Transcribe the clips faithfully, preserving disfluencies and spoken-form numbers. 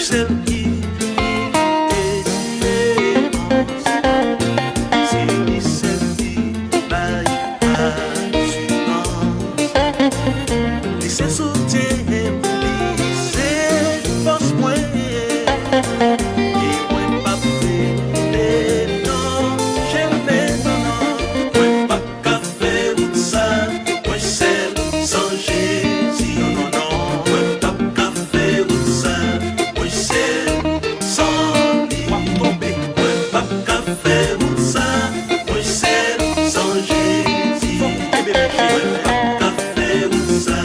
Sèl ki pli esperans, se li sèl ki bay asirans. Li se soutyen m, li se fòs mwen, e mwen p ap rete nan chemen, non, non, mwen p ap ka fè wout sa, mwen sèl san Jezi. Non, non, non, mwen p ap ka fè wout sa, mwen sèl san li. W ap tonbe. Mwen p ap ka fè wout sa, mwen sèl san Jezi. Fòk ou kenbe men Jezi. Mwen p ap ka fè wout sa,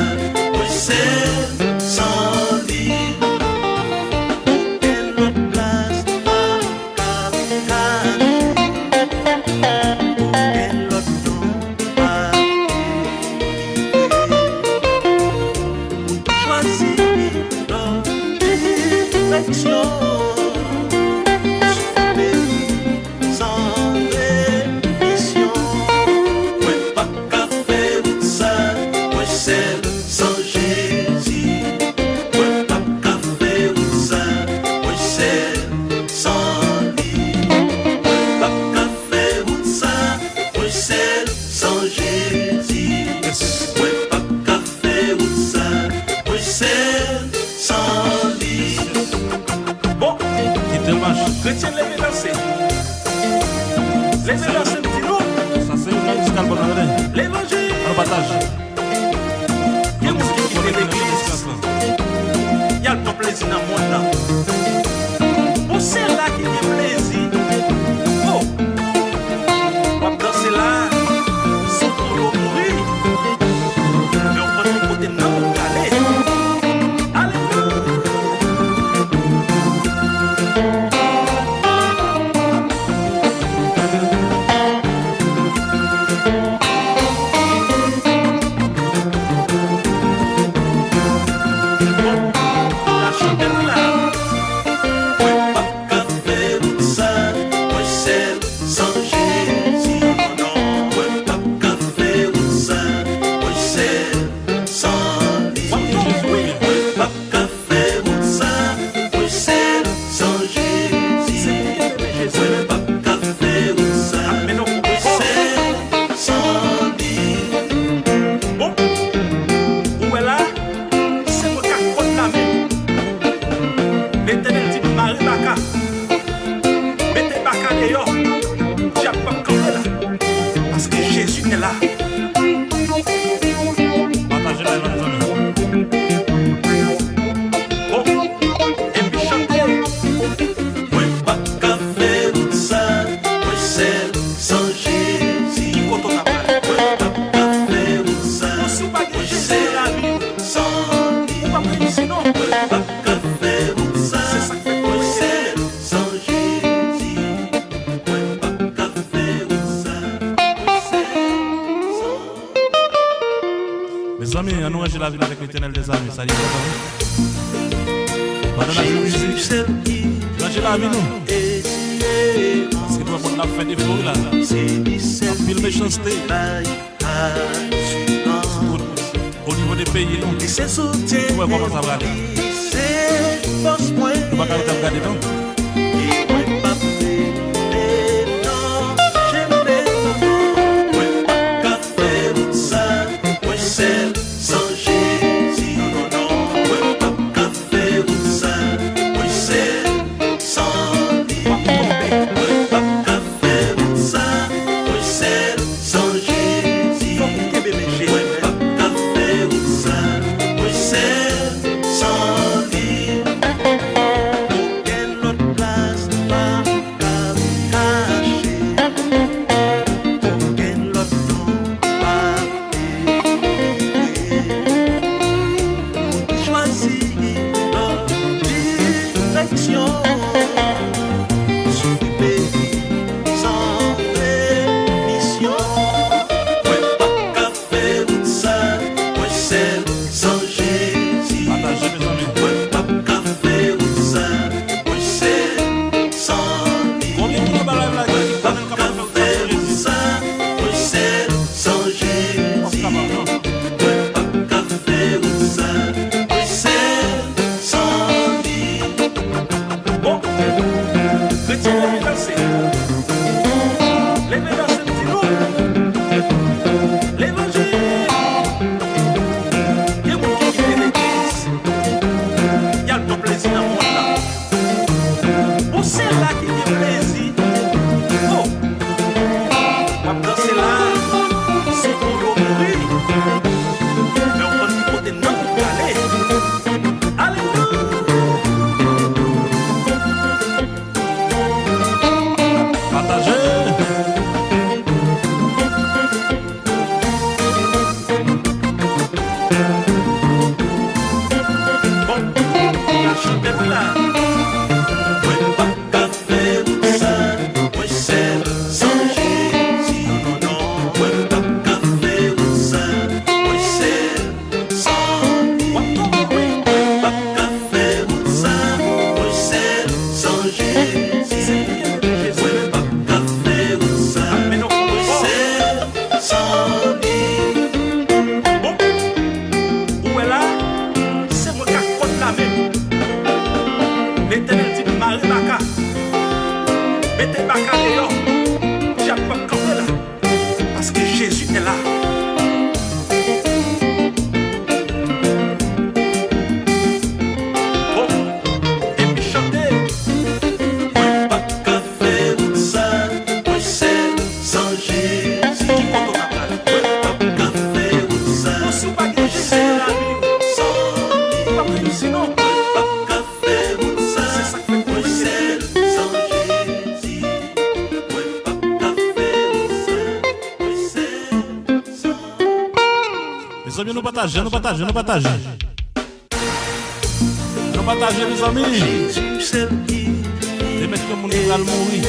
mwen sèl san li. Okenn lòt plas pa ka kache. Okenn lòt non pa delivre. Ou chwazi lòt direksyon. Sou peyi san remisyon. Mwen p ap ka fè wout sa, mwen sèl san Jezi. Mwen p ap ka fè wout sa, mwen sèl san li. Mwen p ap ka fè wout sa, mwen sèl san Jezi. Mwen p ap ka fè wout sa, mwen sèl san li. Bon, kite l mache. Kretyen, leve danse. Leve danse, m di nou. Sa se yon mizik albòm la, tande. Levanjil. Ann pataje. Gen moun ki kite legliz, y al pran plezi nan mond lan. Bon, se la ki gen plezi. Oh! W ap danse la, sou tou w mouri. Men w konn yon kote nan ou prale. Alelouya! Mwen p ap ka fè wout sa, mwen sèl san Jezi. Non, non, mwen p ap ka fè wout sa, mwen sèl san li. Mwen p ap ka fè wout sa, mwen sèl san Jezi. Mwen p ap ka fè wout sa, mwen sèl san li. Bon, ou wè la, se mwen k ap kondane. Letènèl di m mare baka. Mete baka deyò. Dyab p ap kanpe la. Paske Jezi te la. Pataje live la, mezanmi. Bon, epi chante. Mwen p ap ka fè wout sa, mwen sèl san Jezi. Ki kote w ta prale? Mwen p ap ka fè wout sa, si w pa gen Jezi nan lavi w, ou p ap reyisi non. Mwen p ap ka fè wout sa, mwen sèl san Jezi. Mwen p ap ka fè wout sa, mwen sèl san Mezanmi, ann nou ranje lavi n avèk Letènèl, dèzami. Sa li enpòtan, wi. Pandan n ap jwe mizik, ranje lavi nou. Paske nou wè mond la ap fè defo, wi, la. Anpil mechanste. O nivo de peyi nou. Nou wè kòman sa prale. Nou pa ka rete ap gade, non. Mwen p ap ka fè wout sa, mwen sèl san Jezi. Non, non, non, mwen p ap ka fè wout sa, mwen sèl san li. Mwen p ap ka fè wout sa, mwen sèl san Jezi. Mwen p ap ka fè wout sa, mwen sèl san li. Okenn lòt Mezanmi, nou pataje, nou pataje, nou pataje. Nou pataje, mezanmi. Remèt yon moun ki pral mouri.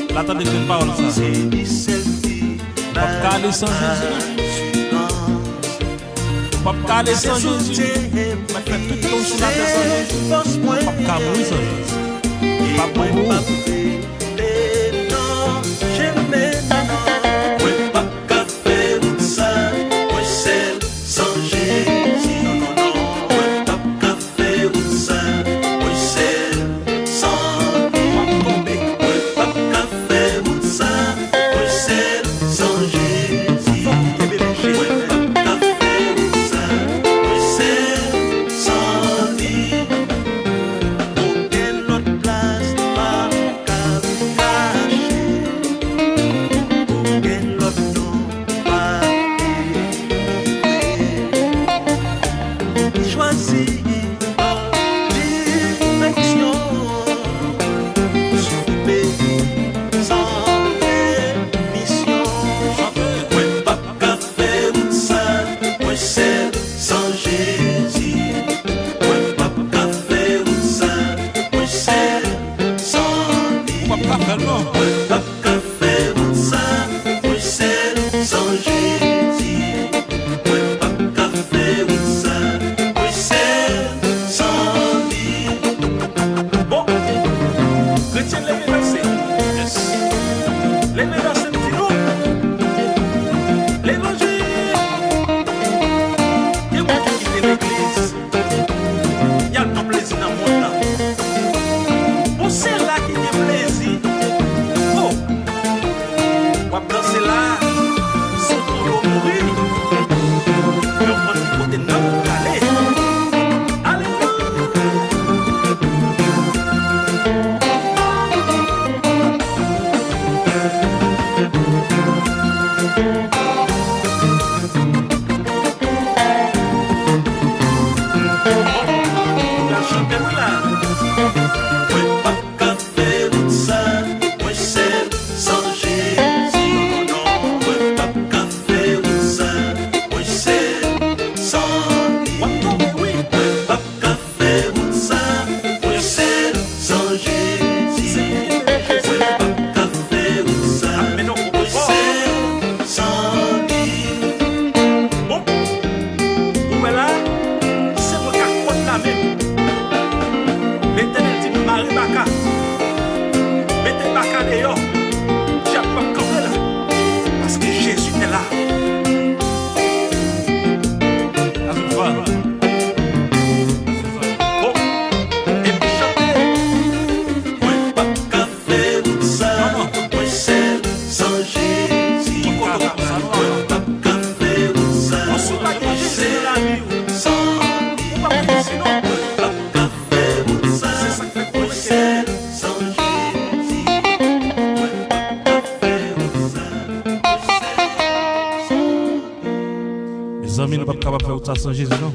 La tande grenn pawòl sa. Ou p ap ka ale san Jezi, non. Ou p ap ka ale san Jezi. Mèt fè tout tan w sou latè san Jezi. Ou p ap ka mouri san Jezi. Ou p ap mouri. Chwazi yon direksyon, sou peyi san remisyon. Mwen p ap ka fè wout sa, mwen sèl san Jezi. Mwen p ap ka fè wout sa, mwen sèl san li. Ou p ap ka fè l, non. Mwen p ap ka fè wout sa, mwen sèl san Jezi. Mwen p ap ka fè wout sa, mwen sèl san li. Bon, kretyen, leve danse. Yes. Leve danse, m di nou. Levanjil. Gen moun ki kite legliz. Y al pran plezi nan mond lan. Bon, se la ki gen plezi. Oh! W ap danse la, se pou yo mouri. Yo konn ki kote nanm ou prale. Alelouya! Ou pral chante, wi, la. Mwen p ap ka fè wout sa, mwen sèl san Jezi. Non, non, non, mwen p ap ka fè wout sa, mwen sèl san li. W ap tonbe, wi. Mwen p ap ka fè wout sa, mwen sèl san Jezi. Mwen p ap ka fè wout sa, mwen sèl san li. Bon, ou wè la, se mwen k ap konn la menm. Letènèl di m, mare baka, mete baka deyò, dyab p ap kanpe la, paske Jezi te la. That's a fun. Bon, epi chante. Mwen p ap ka fè wout sa, mwen sèl san Jezi. Mwen p ap ka fè wout sa, mwen sèl san li. Mwen p ap ka fè wout sa, mwen sèl san Jezi. Mwen p ap ka fè wout sa, mwen sèl san li. Mezanmi, nou p ap kapab fè wout sa san Jezi, non.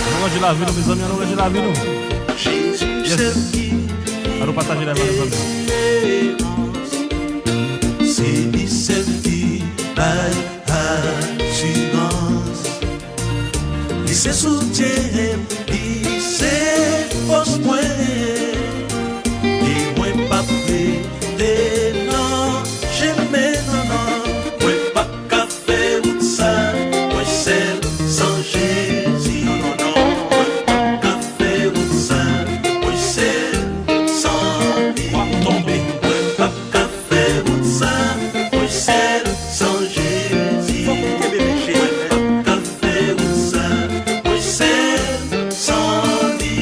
Ann nou ranje lavi nou, mezanmi, ann nou ranje lavi nou. Yes. Ann nou pataje lavi nou, mezanmi. Se li sèl ki bay asirans. Li se soutyen m, li se fòs mwen. E mwen p ap rete nan chemen, non, non. Mwen p ap ka fè wout sa, mwen sèl san Jezi. Non, non, non, mwen p ap ka fè wout sa, mwen sèl san li. W ap tonbe. Mwen p ap ka fè wout sa, mwen sèl san Jezi. Fòk ou kenbe peche. Mwen p ap ka fè wout sa, mwen sèl san li.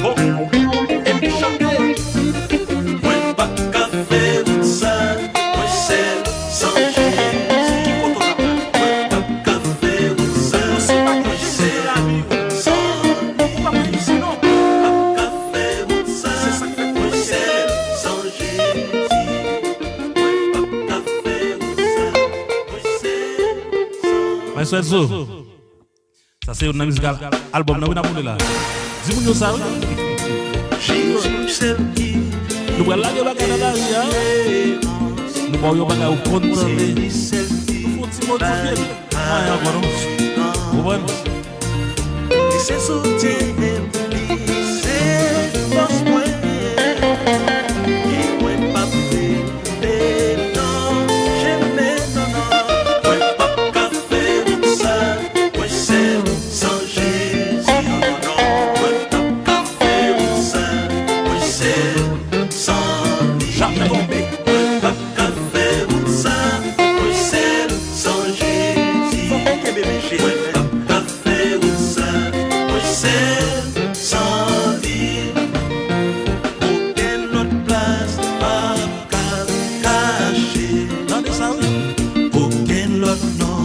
Bon, epi chante. Mwen p ap ka fè wout sa, mwen sèl san Jezi. Ki kote w t ap pral? Mwen p ap ka fè wout sa, mwen sèl san li. Ou p ap reyisi non. Mwen p ap ka fè wout sa, mwen sèl san Jezi. Mwen p ap ka fè wout sa, mwen sèl san li. Maestro Enzo. Sa se youn nan mizik al-, albòm nan wi n ap woule la. Di moun yo sa wi. Nou pral lage bagay nan lari a. Nou ba w yon bagay ou konn tande. Nou fè yon ti modifye l. Pa anyen ankò non. Konprann? Li se soutyen m, li se fòs mwen. E mwen p ap rete nan chemen non, non. Mwen p ap ka fè wout sa, mwen sèl san Jezi, non, non, non. Mwen p ap ka fè wout sa, mwen sèl san li. Mwen p ap ka fè wout sa, mwen sèl san Jezi. Fòk ou kenbe men Jezi. Mwen p ap ka fè wout sa, mwen sèl san li. Okenn lòt plas pa ka kache. Tande sa wi. Okenn lòt non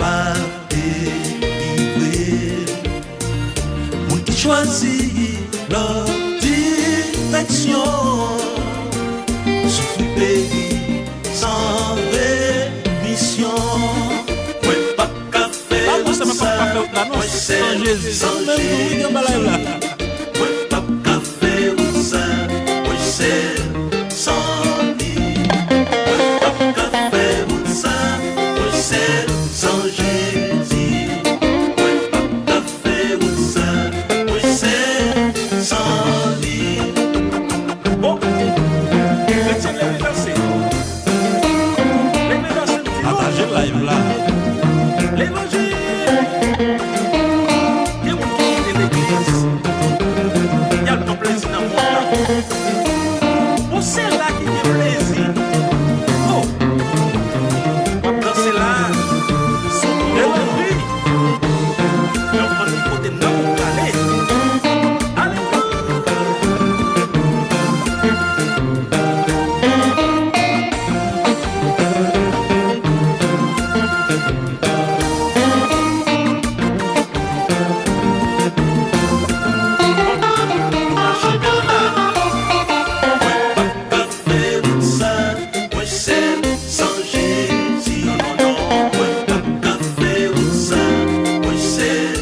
pa delivre. Moun ki chwazi lòt direksyon soufri peri san remisyon. Mwen p ap ka fè wout sa, mwen sèl san Jezi. Mwen p ap ka fè wout sa, mwen sèl san li. Mwen p ap ka fè wout sa, mwen sèl san Jezi. Mwen p ap ka fè wout sa, mwen sèl san li. Bon, kretyen, leve danse. Leve danse, m di nou. Pataje live la. Levanjil. Gen moun ki kite legliz, y al pran plezi nan mond la. Bon, se la ki gen plezi. Oh! W ap danse la, sou kouri. Yon fann ki pote nan ou prale. Alelouya! Mwen p ap ka fè wout sa, mwen sèl san Jezi. Non, non, non, mwen p ap ka fè wout sa, mwen sèl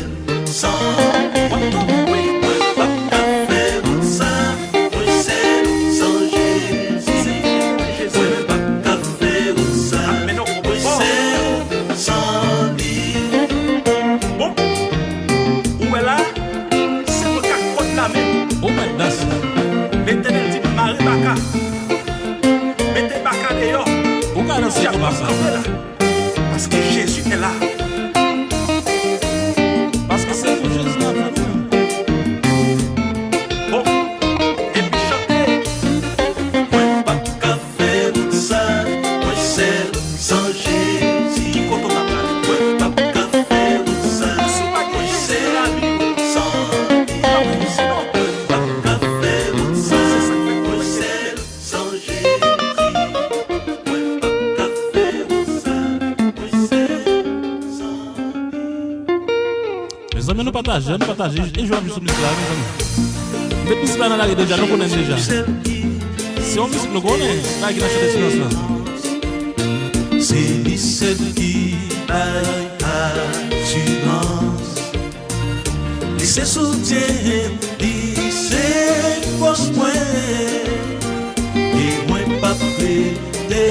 san li. Mwen p ap ka fè wout sa, mwen sèl san Jezi. Mwen p ap ka fè wout sa, mwen sèl san li. Bon, ou wè la, se mwen k ak kòd la menm. Ou mèt danse. Letènèl di m mare baka. Mete baka deyò. Ou ka danse kòman sa? Kanpe la. Paske Jezi te la. Paske se pou Jezi n ap viv. Bon, epi chante. Mwen p ap ka fè wout sa, mwen sèl san Jezi. Ki kote w t ap prale? Mwen p ap ka fè wout sa, mwen sèl san li. Mwen p ap ka fè wout sa, mwen sèl san Jezi. Mwen p ap ka fè wout sa, mwen sèl san li. Mezanmi, nou pataje, nou pataje. E jwe ap jwe sou mizik la, mezanmi. Met mizik la nan lari deja, nou konnen l deja. Se yon mizik nou konnen, sa ki nan chante silans lan. Se li sèl ki bay asirans. Li se soutyen m, li se fòs mwen. E mwen p ap rete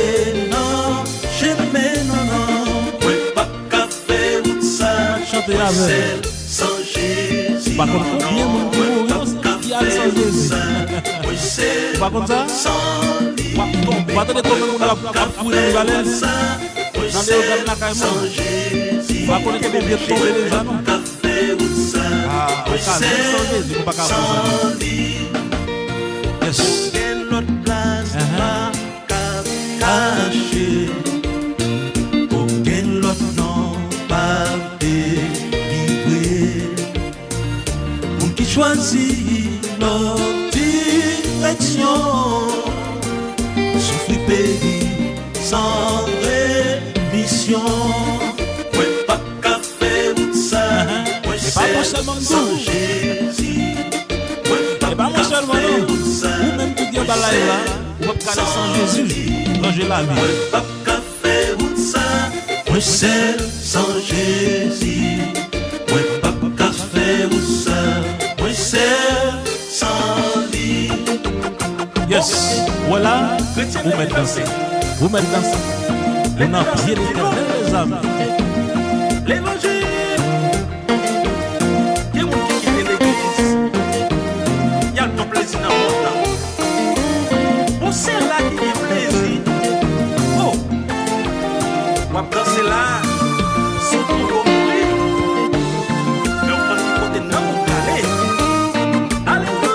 nan chemen non, non. Mwen p ap ka fè wout sa, mwen sèl san Jezi. Ou pa konn konbyen moun ki mouri ki al san Jezi. Ou pa konn sa? Ou pa tande konbyen moun ap, ap kouri nan Mibalè, nan Leyogàn lakay moun? Ou pa konnen konbyen tonbe deja non. Ah, ou ka viv san Jezi, ou pa ka fè sa. Yes. Okenn lòt plas pa ka kache. Okenn lòt non pa Chwazi lòt direksyon, soufri peri san remisyon. Mwen p ap ka fè wout sa, mwen sèl san Jezi. Mwen p ap ka fè wout sa, mwen sèl san Jezi. E pa mwen sèlman non. Ou menm ki gen anba live la, ou p ap ka ale san Jezi. Ranje lavi. Mwen p ap ka fè wout sa, mwen sèl san Jezi. Mwen p ap ka fè wout sa, mwen sèl san li. Yes. Ou wè la, ou mèt danse. Ou mèt danse. Ou nan pye Letènèl, mezanmi. Levanjil. Gen moun ki kite legliz, y al pran plezi nan mond lan. Bon, se la ki gen plezi. Oh! W ap danse la, sou tou w mouri, men w konn ki kote nanm ou prale. Alelouya!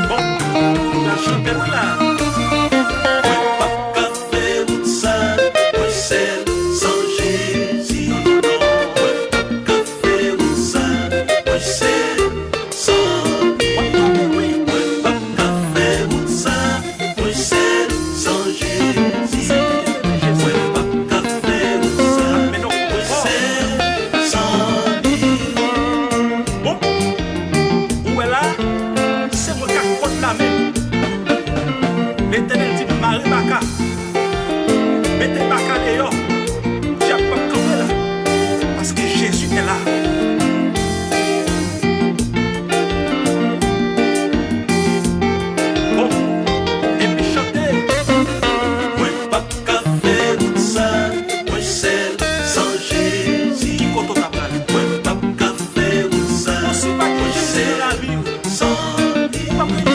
Bon, nou pral chante wi la. Mwen p ap ka fè wout sa, mwen sèl san Jezi. Non, non, non, mwen p ap ka fè wout sa, mwen sèl san li. Mwen p ap ka fè wout sa, mwen sèl san Jezi. Mwen p ap ka fè wout sa, mwen sèl san li. Bon, ou wè la, se mwen k ap kont la menm. Letènèl di m mare baka, mete baka deyò, dyab p ap kanpe la, paske Jezi te la. Bon, epi chante. Mwen p ap ka fè wout sa, mwen sèl san Jezi. Ki kote w ta prale? Mwen p ap ka fè wout sa, mwen sèl san li. Mwen p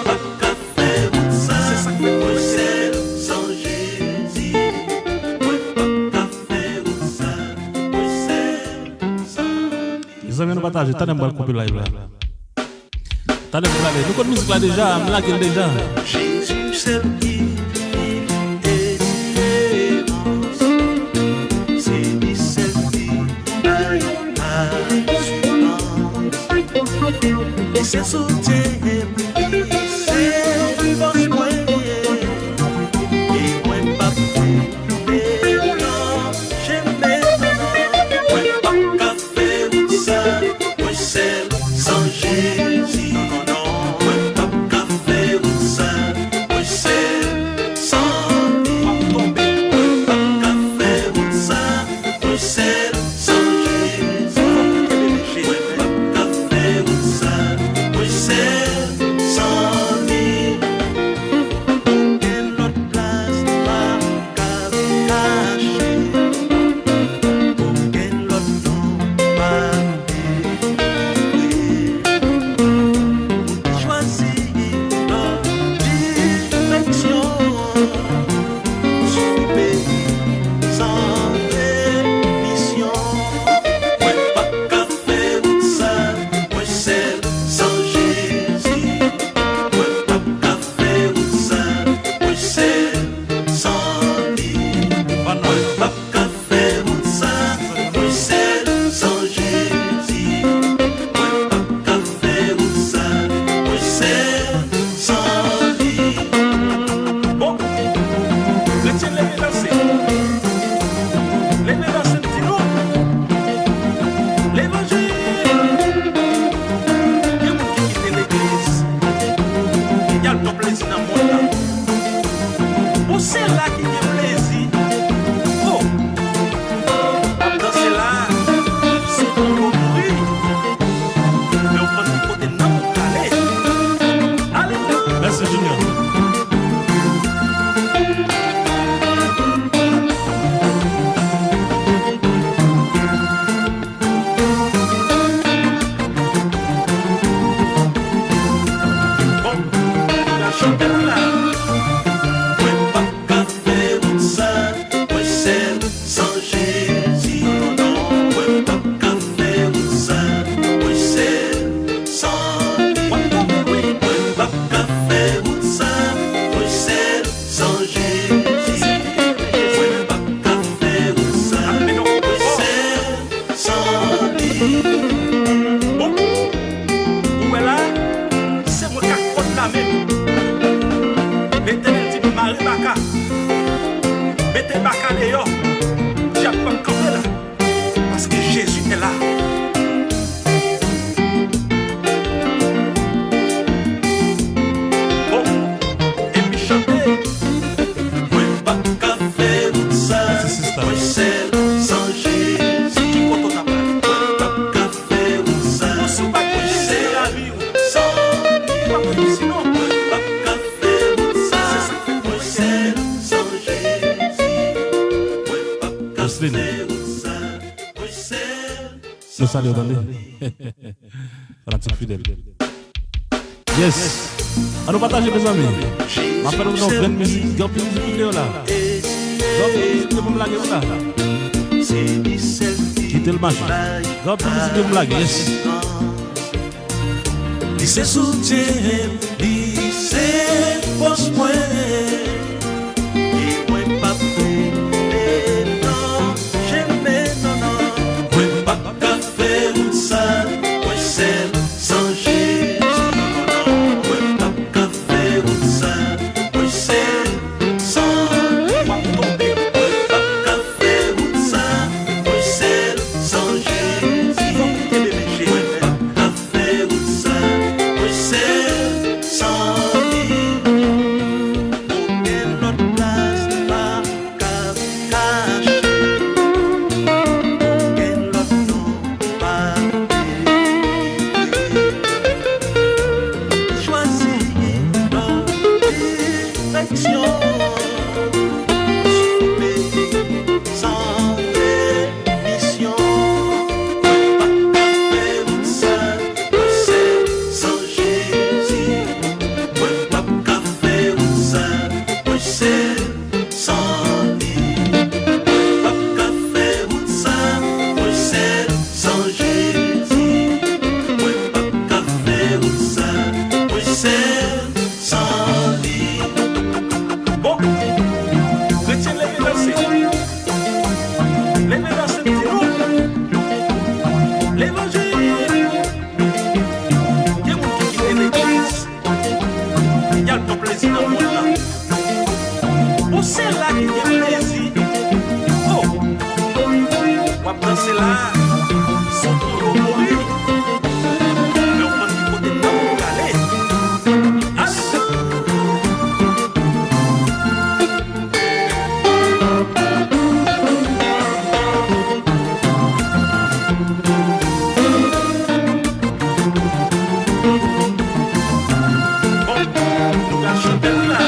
ap ka fè wout sa, mwen sèl san Jezi. Mwen p ap ka fè wout sa, mwen sèl san li. Mezanmi, ann pataje. Talè m pral koupe live la. Talè m prale. Nou konn mizik la deja, m lage l deja. Jezi sèl ki fin esperans, se li sèl ki bay asirans. Li se soutyen m, li se fòs mwen, e mwen p ap tonbe nan chemen, non, non. Mwen p ap ka fè wout sa, mwen sèl san Jezi. Non, non, non. Mwen p ap ka fè wout sa, mwen sèl san li. Mwen p ap ka fè wout sa, mwen sèl san Jezi. Mwen p ap ka fè wout sa, mwen sèl Bon, ou wè la, se mwen k ak kòd la menm. Letènèl di m mare baka, mete baka deyò, dyab p ap kanpe la, paske Jezi est là. Bon, epi chante. Mwen p ap ka fè wout sa, mwen sèl san Jezi. Ki kote w t ap prale? Mwen p ap ka fè wout sa, mwen sèl san li. Mwen p ap ka fè wout sa, mwen sèl san Jezi. Mwen p ap ka fè wout sa, mwen sèl. Nou salye w, tande. Fanatik fidèl. Yes. Ann nou pataje, mezanmi. M ap fè nou yon grenn mizik. Gen anpil mizik pou deyò la. Gen anpil mizik pou m lage, wi, la. Kite l mache. Gen anpil mizik pou m lage. Yes. Li se soutyen m, li se fòs mwen. E mwen p ap rete nan chemen, non, non. Mwen p ap ka fè wout sa, mwen sèl san Jezi, non, non. Mwen p ap ka fè wout sa, mwen sèl san li. W ap tonbe. Mwen p ap ka fè wout sa, mwen sèl san Jezi. Fòk ou kenbe men Jezi. Mwen p ap ka fè wout sa, mwen sèl san li. Okenn lòt plas pa ka kache, okenn lòt non pa derive. Chwazi yon lòt direksyon, sou peyi san misyon. Mwen p ap ka fè wout sa, mwen sèl san Jezi. Mwen p ap ka fè wout sa, mwen sèl san li. Mwen p ap ka fè wout sa, mwen sèl san Jezi. Mwen p ap ka fè wout sa, mwen sèl san li. Bon, kretyen, leve danse. Leve danse, m di nou. Levanjil. Gen moun ki kite legliz, y al pran plezi nan mond lan. Pou sila ki gen plezi, o, w ap danse la, se pou yo mouri. Men w konn ki kote n ap prale. Ale! Bon, nou pral chante l la.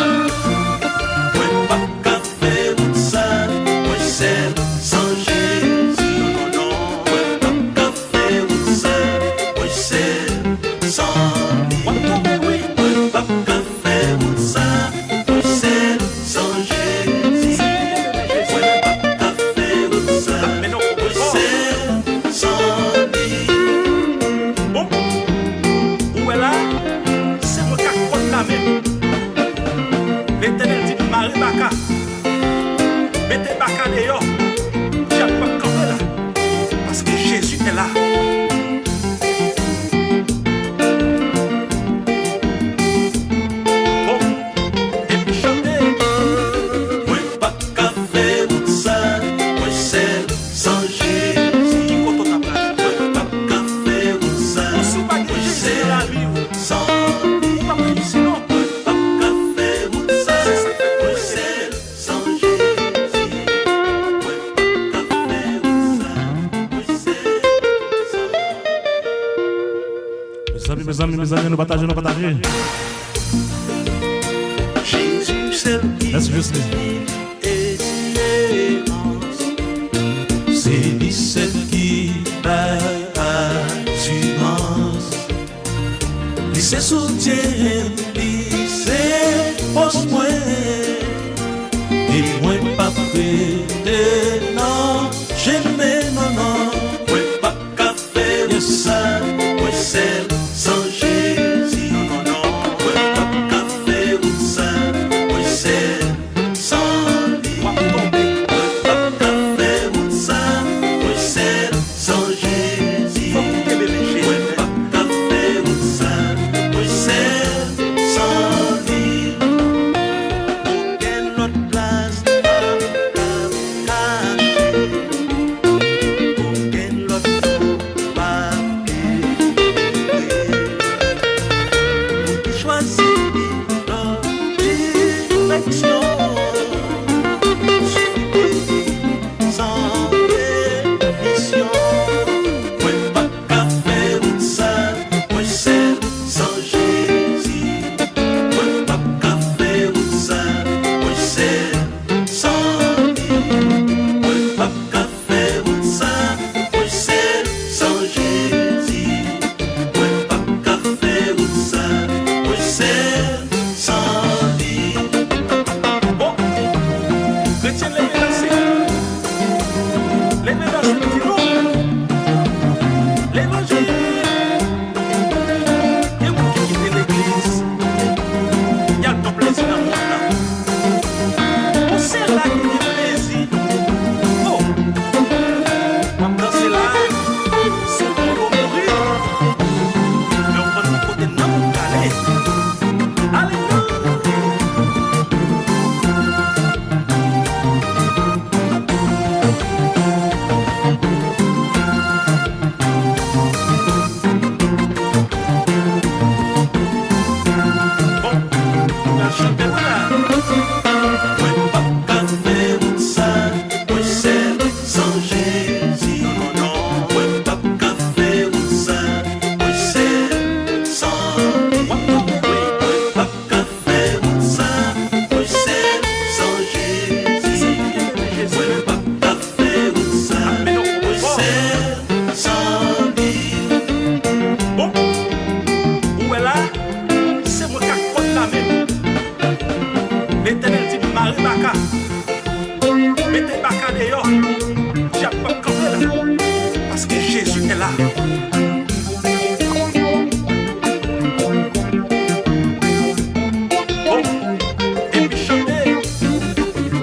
Mwen p ap ka fè wout sa, mwen sèl san Jezi. Non, non, non, mwen p ap ka fè wout sa, mwen sèl san li. W ap tonbe, wi. Mwen p ap ka fè wout sa, mwen sèl san Jezi. Mwen p ap ka fè wout sa, mwen sèl san li. Bon, ou wè la, se mwen k ak kòd la menm. Letènèl di m mare baka, mete baka deyò, dyab p ap kanpe la, paske Jezi est là. Bon, epi chante. Mwen p ap ka fè wout sa, mwen sèl san Jezi. Ki kote w t ap prale? Mwen p ap ka fè wout sa, mwen sèl san li. Ou p ap reyisi, non. Mwen p ap ka fè wout sa, mwen sèl san Jezi. Mwen p ap ka fè wout sa, mwen sèl san Mezanmi, mezanmi, mezanmi, nou pataje, nou pataje. Jezi sèl ki Jezi esperans, se li sèl ki bay asirans. Li se soutyen m, li se fòs mwen, e mwen p ap rete nan chemen, non, non. Mwen p ap ka fè wout sa, mwen sèl san Jezi. Non, non, non, mwen p ap ka fè wout sa, mwen sèl san li. W ap tonbe. Mwen p ap ka fè wout sa, mwen sèl san Jezi. Jezi, mwen p ap ka fè wout sa, mwen sèl san li. Bon, kretyen, leve danse. Leve danse, di nou. Levanjil. Gen moun ki kite legliz, y al pran plezi nan mond lan. Bon, se la ki gen plezi. Oh! M ap danse la, se pou yo mouri. Men w konn ki kote nanm ou prale. Alelouya! Bon, nou pral chante wi la. Mwen p ap ka fè wout sa, mwen sèl san Jezi. Non, non, non. Mwen p ap ka fè wout sa, mwen sèl san li. Mwen p ap ka fè wout sa, mwen sèl san Jezi. Mwen p ap ka fè wout sa, mwen sèl san li. Bon, ou wè la, se mwen k ak kòd la menm. Letènèl di m mare baka. Mete baka deyò. Dyab p ap kanpe la. Paske Jezi est là. Oh, epi chante.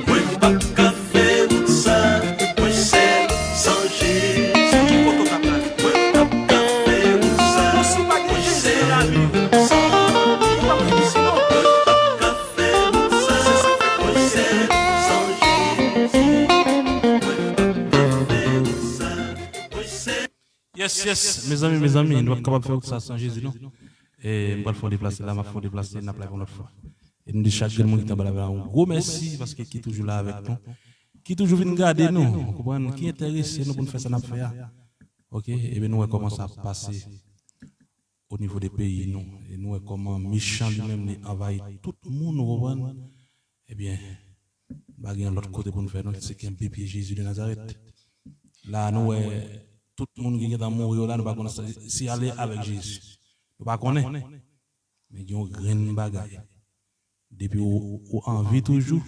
Mwen p ap ka fè wout sa, mwen sèl san Jezi. Ki kote w ta pral? Mwen p ap ka fè wout sa, mwen sèl san li. Ou p ap reyisi non. Mwen p ap ka fè wout sa, mwen sèl san Jezi. Mwen p ap ka fè wout sa, mwen sèl. Yes, yes, mezanmi, mezanmi, nou p ap kapab fè wout sa san Jezi non. E m pral fè yon deplase la, m ap fè yon deplase, n ap live yon lòt fwa. E nou di chak grenn moun ki t anba live la yon gwo mèsi paske ki toujou la avèk nou, ki toujou vin gade nou, ou konprann, ki enterese nou pou n fè sa n ap fè a. Oke, ebyen nou wè kòman sa ap pase o nivo de peyi nou. E nou wè kòman mechan li menm li anvayi tout moun, ou konprann? Ebyen, pa gen lòt kote pou n fè non, se kenbe pye Jezi de Nazarèt. La nou wè tout moun ki gentan mouri yo la, nou pa konnen si, si y ale avèk Jezi. Nou pa konnen. Men gen yon grenn bagay. Depi ou, ou anvi toujou,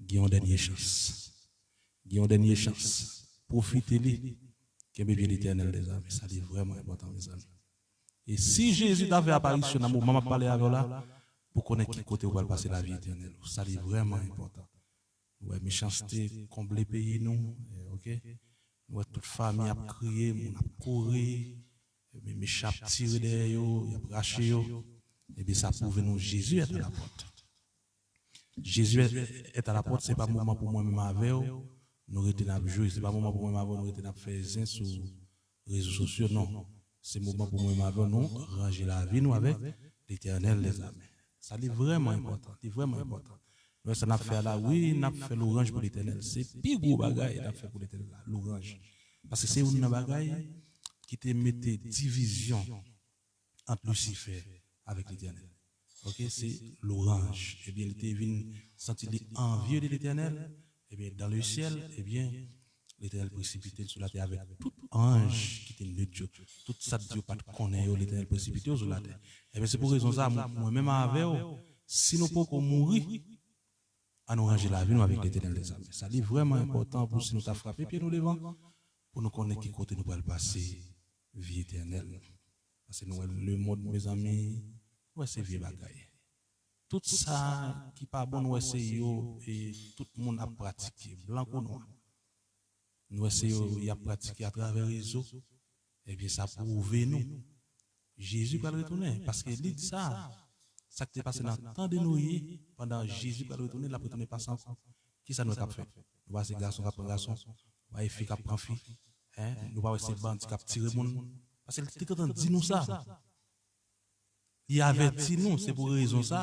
gen yon dènye chans. Gen yon dènye chans. Pwofite li. Kenbe pye Letènèl dèzame. Sa li vrèman enpòtan, mezanmi. E si Jezi ta fè aparisyon nan moman m ap pale avè w la, pou konnen ki kote ou pral pase lavi etènèl ou. Sa li vrèman enpòtan. Ou wè mechanste konble peyi nou, eh, oke? Nou wè tout fanmi ap kriye, moun ap kouri, epi mechan ap tire dèyè yo, y ap rache yo. Epi sa pwouve nou Jezi est à la porte. Jezi est à la porte, se pa moman pou mwen menm avè w, nou rete n ap jwe. Se pa moman pou mwen menm avè w, nou rete n ap fè zen sou rezo sosyo, non. Se moman pou mwen menm avè w, nou ranje lavi nou avèk Letènèl dèzame. Sa li vrèman enpòtan, li vrèman enpòtan. Nou wè sa n ap fè a la, wi, n ap fè lwanj pou Letènèl. Se pi gwo bagay n ap fè pou Letènèl la, lwanj. Paske se youn nan bagay ki te mete divizyon ant Lisifè avèk Letènèl. Oke, se lwanj. Ebyen, li te vin santi li anvye de Letènèl. Ebyen, dans le ciel, ebyen, Letènèl presipite l sou latè avèk tout anj ki te nèt yo. Tout sa t di yo pa t konnen yo, Letènèl presipite yo sou latè. Ebyen, se pou rezon sa, mwen, mwen menm avè w, si nou poko mouri, ann nou ranje lavi nou avèk Letènèl dèzame. Sa li vrèman enpòtan pou si nou ta frape pye nou devan, pou nou konnen ki kote nou pral pase vi etènèl. Paske nou wè lemonn, mezanmi, nou wè se vye bagay. Tout sa ki pa bon, nou wè se yo, e tout moun ap pratike, blan kou nwa. Nou wè se yo y ap pratike atravè rezo. Ebyen, sa pwouve nou Jezi pral retounen, paske li di sa. Sa k te pase nan tan de Noye, pandan Jezi pral retounen, l ap retounen pase ankò. Kisa nou wè k ap fèt? Nou pa wè se gason k ap pran gason, nou pa wè fi k ap pran fi, en, nou pa wè se bandi k ap tire moun. Paske li te gentan di nou sa. Li avèti nou, se pou rezon sa,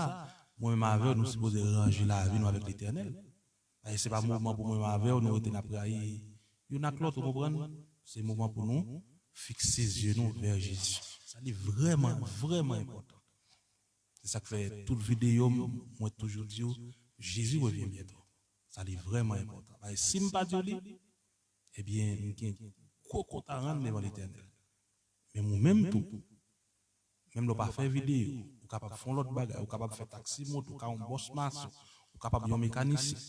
mwen menm avè w, nou sipoze ranje lavi nou avèk Letènèl. Paske se pa moman pou mwen menm avè w, nou rete n ap rayi youn ak lòt, ou konprann? Se moman pou nou fikse zye nou vè Jezi. Sa li vrèman, vrèman enpòtan. Se sa k fè tout videyo m, mwen toujou di w, Jezi revyen byento. Sa li vrèman enpòtan. Paske si m pa di w li, ebyen, m gen gwo kont a rann devan Letènèl. Men ou menm tou, menm lè w pa fè videyo, ou kapab fè yon lòt bagay, ou kapab fè taksi moto, ou ka yon bòs mason, ou kapab yon mekanisyen.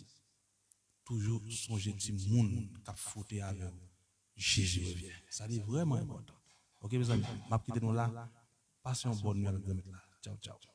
Toujou sonje ti moun k ap fwote avè w. Jezi revyen. Sa li vrèman enpòtan. Oke, mezanmi, m ap kite nou la. Pase yon bòn nwi avèk Granmèt la. Tchaw, tchaw.